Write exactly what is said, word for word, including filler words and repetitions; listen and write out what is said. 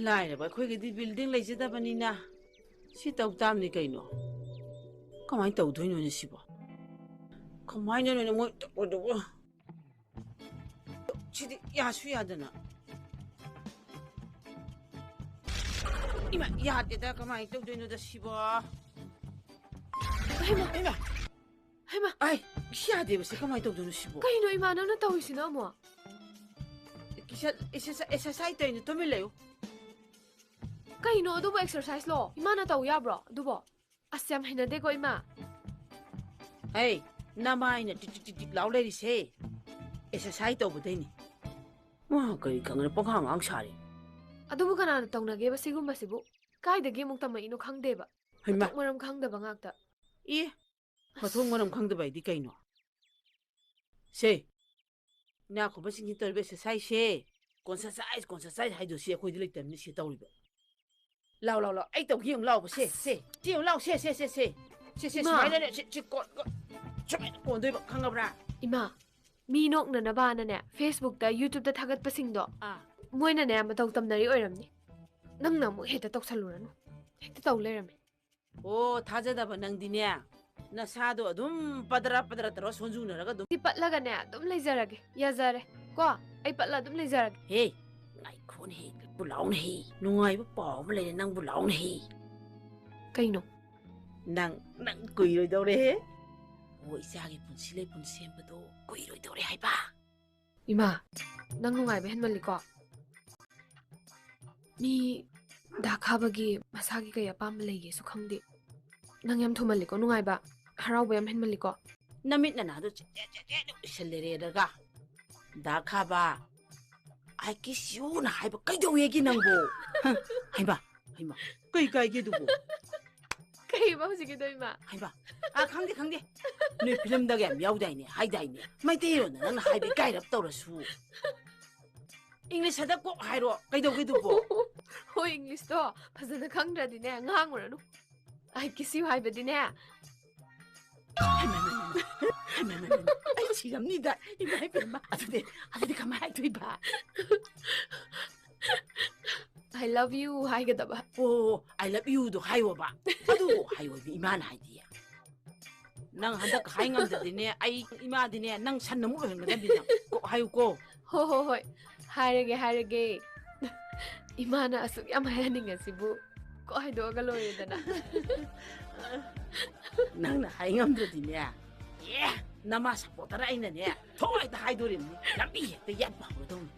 ꯂꯥꯏꯔꯕ ꯑꯩꯈꯣꯏꯒꯤꯗꯤ building ꯂꯩꯖꯗꯕꯅꯤꯅ ꯁꯤ ꯇꯧ ꯇꯥꯕꯅꯤ ꯀꯩꯅꯣ꯫ ꯀꯃꯥꯏꯅ ꯇꯧꯗꯣꯏꯅꯣꯅꯦ ꯁꯤꯕꯣ? ꯀꯃꯥꯏꯅꯅꯣꯅꯦ ꯃꯣꯏ ꯇꯧꯕꯗꯨꯕꯨ? ꯁꯤꯗꯤ ꯌꯥꯁꯨ ꯌꯥꯗꯅ꯫ ꯏꯃꯥ, ꯌꯥꯗꯦꯗ, ꯀꯃꯥꯏꯅ ꯇꯧꯗꯣꯏꯅꯣꯗ ꯁꯤꯕꯣ? ꯍꯩꯃꯥ! ꯏꯃꯥ! ꯍꯩꯃꯥ! ꯑꯩ, ꯁꯤ ꯌꯥꯗꯦꯕ, ꯁꯤ ꯀꯃꯥꯏꯅ ꯇꯧꯗꯣꯏꯅꯣ ꯁꯤꯕꯣ? ꯀꯩꯅꯣ ꯏꯃꯥ, ꯅꯪꯅ ꯇꯧꯔꯤꯁꯤꯅ ꯑꯃꯨꯛ? ꯀꯤꯁꯟ, exercise, exercise ꯇꯧꯔꯤꯅꯦ, ꯇꯨꯃꯤꯟ ꯂꯩꯌꯨ꯫ ꯀꯩꯅꯣ ꯑꯗꯨꯕꯨ exercise ꯂꯣ? ꯏꯃꯥꯅ ꯇꯧ ꯌꯥꯕ꯭ꯔꯣ ꯑꯗꯨꯕꯣ? ꯑꯁ, ꯌꯥꯝ ꯍꯩꯅꯗꯦꯀꯣ ꯏꯃꯥ꯫ ꯍꯩ, ꯅꯃꯥꯏꯅ ꯇꯤꯛ ꯇꯤꯛ ꯇꯤꯛ ꯇꯤꯛ ꯂꯥꯎ ꯂꯩꯔꯤꯁꯦ꯫ Exercise ꯇꯧꯕꯗꯩꯅꯤ꯫ ꯃꯥ ꯀꯔꯤ ꯈꯪꯗꯅ ꯄꯪꯉꯥꯡ ꯉꯥꯡ ꯁꯥꯔꯤ꯫ ꯑꯗꯨꯕꯨ ꯀꯅꯥꯅ ꯇꯧꯅꯒꯦꯕ ꯁꯤꯒꯨꯝꯕꯁꯤꯕꯨ? ꯀꯥꯏꯗꯒꯤ ꯑꯃꯨꯛ ꯇꯝꯃꯛꯏꯅꯣ ꯈꯪꯗꯦꯕ꯫ ꯍꯩꯃꯥ꯫ ꯃꯊꯣꯡ ꯃꯔꯝ ꯈꯪꯗꯕ ꯉꯥꯛꯇ꯫ ꯑꯦ, ꯃꯊꯣꯡ ꯃꯔꯝ ꯈꯪꯗꯕ ꯍꯥꯏꯗꯤ ꯀꯩꯅꯣ? ꯁꯦ, ꯏꯅꯥꯛ ꯈꯨꯟꯕꯁꯤꯡꯁꯤ ꯇꯧꯔꯤꯕ exercise ꯁꯦ, conscious, conscious ꯍꯥꯏꯗꯣ ꯁꯤ ꯑꯩꯈꯣꯏꯗꯤ ꯂꯩꯇꯕꯅꯤ ꯁꯤ ꯇꯧꯔꯤꯕ꯫ ꯂꯥꯎ, ꯂꯥꯎ, ꯂꯥꯎ, ꯑꯩ ꯇꯧꯒꯦ ꯌꯦꯡꯉꯨ ꯂꯥꯎꯕ, ꯁꯦ, ꯁꯦ, ꯁꯤ ꯌꯦꯡꯉꯨ ꯂꯥꯎ, ꯁꯦ, ꯁꯦ, ꯁꯦ, ꯁꯦ, ꯁꯦ, ꯏꯃꯥ꯫ ꯁꯨꯃꯥꯏꯅꯅꯦ, ꯁꯤ, ꯁꯤ ꯀꯣꯟ, ꯀꯣꯟ, ꯁꯨꯃꯥꯏꯅ ꯀꯣꯟꯗꯣꯏꯕ, ꯈꯪꯉꯕ꯭ꯔꯥ? ꯏꯃꯥ, ꯃꯤ ꯅꯣꯛꯅꯅꯕꯅꯅꯦ, Facebook ꯇ, YouTube ꯇ ꯊꯥꯒꯠꯄꯁꯤꯡꯗꯣ, ꯑꯥ꯫ ꯃꯣꯏꯅꯅꯦ ꯃꯇꯧ ꯇꯝꯅꯔꯤ ꯑꯣꯏꯔꯝꯅꯤ꯫ ꯅꯪꯅ ꯑꯃꯨꯛ ꯍꯦꯛꯇ ꯇꯧꯁꯜꯂꯨꯔꯅꯨ, ꯍꯦꯛꯇ ꯇꯧ ꯂꯩꯔꯝꯃꯦ꯫ ꯑꯣ, ꯊꯥꯖꯗꯕ ꯅꯪꯗꯤꯅꯦ, ꯅꯁꯥꯗꯣ ꯑꯗꯨꯝ ꯄꯗ꯭ꯔ ꯄꯗ꯭ꯔ ꯇꯧꯔ ꯁꯣꯟꯖꯨꯅꯔꯒ ꯑꯗꯨꯝ꯫ ꯁꯤ ꯄꯠꯂꯒꯅꯦ ꯑꯗꯨꯝ ꯂꯩꯖꯔꯒꯦ, ꯌꯥꯖꯔꯦ ꯀꯣ, ꯑꯩ ꯄꯠꯂ ꯑꯗꯨꯝ ꯂꯩꯖꯔꯒꯦ꯫ ꯍꯦ, ꯉꯥꯏꯈꯣꯅꯦꯍꯦ, ꯅꯪꯕꯨ ꯂꯥꯎꯅꯦꯍꯦ, ꯅꯨꯡꯉꯥꯏꯕ ꯄꯥꯎ ꯑꯃ ꯂꯩꯔꯦ, ꯅꯪꯕꯨ ꯂꯥꯎꯅꯦꯍꯦ꯫ ꯀꯩꯅꯣ? ꯅꯪ, ꯅꯪ ꯀꯨꯏꯔꯣꯏꯗꯧꯔꯦꯍꯦ꯫ ꯑꯣ, ꯏꯆꯥꯒꯤ ꯄꯨꯟꯁꯤ ꯂꯩꯄꯨꯟ ꯁꯦꯝꯕꯗꯣ ꯀꯨꯏꯔꯣꯏꯗꯧꯔꯦ ꯍꯥꯏꯕ꯫ ꯏꯃꯥ, ꯅꯪ ꯅꯨꯡꯉꯥꯏꯕ ꯍꯦꯟꯃꯜꯂꯤꯀꯣ꯫ ꯃꯤ ꯗꯥ ꯈꯥꯕꯒꯤ ꯃꯁꯥꯒꯤ ꯀꯩ ꯑꯄꯥꯝꯕ ꯂꯩꯒꯦꯁꯨ ꯈꯪꯗꯦ꯫ ꯅꯪ ꯌꯥꯝ ꯊꯨꯃꯜꯂꯤꯀꯣ, ꯅꯨꯡꯉꯥꯏꯕ, ꯍꯔꯥꯎꯕ ꯌꯥꯝ ꯍꯦꯟꯃꯜꯂꯤꯀꯣ꯫ ꯅꯃꯤꯠ ꯅꯅꯥꯗꯣ ꯆꯦꯠ ꯆꯦꯠ ꯆꯦꯠ ꯆꯦꯠ ꯎꯏꯁꯜꯂꯦꯔꯦꯗꯒ꯫ ꯗꯥ ꯈꯥꯕ, "I kiss you" ꯅ ꯍꯥꯏꯕ ꯀꯩꯗꯧꯋꯦꯒꯦ ꯅꯪꯕꯣ? ꯍꯩꯃꯥ, ꯍꯩꯃꯥ, ꯀꯩ ꯀꯥꯏꯒꯦ ꯑꯗꯨꯕꯣ? ꯀꯩꯕ ꯍꯧꯖꯤꯛꯀꯤꯗꯣ ꯏꯃꯥ? ꯍꯩꯃꯥ, ꯑꯥ, ꯈꯪꯗꯦ, ꯈꯪꯗꯦ꯫ ꯅꯣꯏ ꯐꯤꯂꯝꯗꯒ ꯌꯥꯝ ꯌꯥꯎꯗꯥꯏꯅꯦ, ꯍꯥꯏꯗꯥꯏꯅꯦ? ꯃꯩꯇꯩꯂꯣꯟꯗ ꯅꯪꯅ ꯍꯥꯏꯕ ꯏꯀꯥꯏꯔꯞ ꯇꯧꯔꯁꯨ꯫ English ꯍꯟꯗꯛ ꯀꯣꯛ ꯍꯥꯏꯔꯣ, ꯀꯩꯗꯧꯒꯦꯗꯨꯕꯣ? ꯍꯣꯏ, English ꯇꯣ ꯐꯖꯅ ꯈꯪꯗ꯭ꯔꯗꯤꯅꯦ, ꯉꯥꯡꯉꯨꯔꯅꯨ꯫ "I kiss you" ꯍꯥꯏꯕꯗꯤꯅꯦ꯫ ꯍꯩꯃꯥ, ꯍꯩꯃꯥ, ꯍꯩꯃꯥ, ꯍꯩꯃꯥ, ꯍꯩꯃꯥ, ꯑꯩ ꯁꯤꯔꯝꯅꯤꯗ, ꯏꯃꯥ ꯏꯕꯦꯝꯃ꯫ ꯑꯗꯨꯗꯤ, ꯑꯗꯨꯗꯤ ꯀꯃꯥꯏ ꯍꯥꯏꯗꯣꯏꯕ? "I love you" ꯍꯥꯏꯒꯗꯕ꯫ ꯑꯣ, "I love youꯗꯣ" ꯍꯥꯏꯌꯣꯕ꯫ ꯑꯗꯨ ꯍꯥꯏꯌꯣꯕ, ꯏꯃꯥꯅ ꯍꯥꯏꯗꯤ꯫ ꯅꯪ ꯍꯟꯗꯛ ꯍꯥꯏ ꯉꯝꯗ꯭ꯔꯗꯤꯅꯦ, ꯑꯩ ꯏꯃꯥꯗꯤꯅꯦ, ꯅꯪ ꯁꯟ ꯑꯃꯨꯛ ꯑꯣꯏꯍꯟꯒꯗꯕꯅꯤ ꯅꯪ꯫ ꯀꯣꯛ ꯍꯥꯏꯌꯨꯀꯣ꯫ ꯍꯣ, ꯍꯣ, ꯍꯣꯏ, ꯍꯥꯏꯔꯒꯦ, ꯍꯥꯏꯔꯒꯦ꯫ ꯏꯃꯥꯅ ꯑꯁꯨꯛ ꯌꯥꯝ ꯍꯥꯏꯍꯟꯅꯤꯡꯉꯁꯤꯕꯨ ꯀꯣꯛ ꯍꯥꯏꯗꯣꯛꯑꯒ ꯂꯣꯏꯔꯦꯗꯅ꯫ ꯅꯪꯅ ꯍꯥꯏ ꯉꯝꯗ꯭ꯔꯗꯤꯅꯦ, ꯑꯦ, ꯅꯃꯥ ꯁꯞꯄꯣꯔꯇꯔ ꯑꯩꯅꯅꯦ, ꯊꯣꯛ ꯍꯦꯛꯇ ꯍꯥꯏꯗꯣꯔꯤꯕꯅꯤ, ꯂꯝꯕꯤ ꯍꯦꯛꯇ ꯌꯥꯠꯄ ꯍꯧꯔꯗꯧꯅꯤ꯫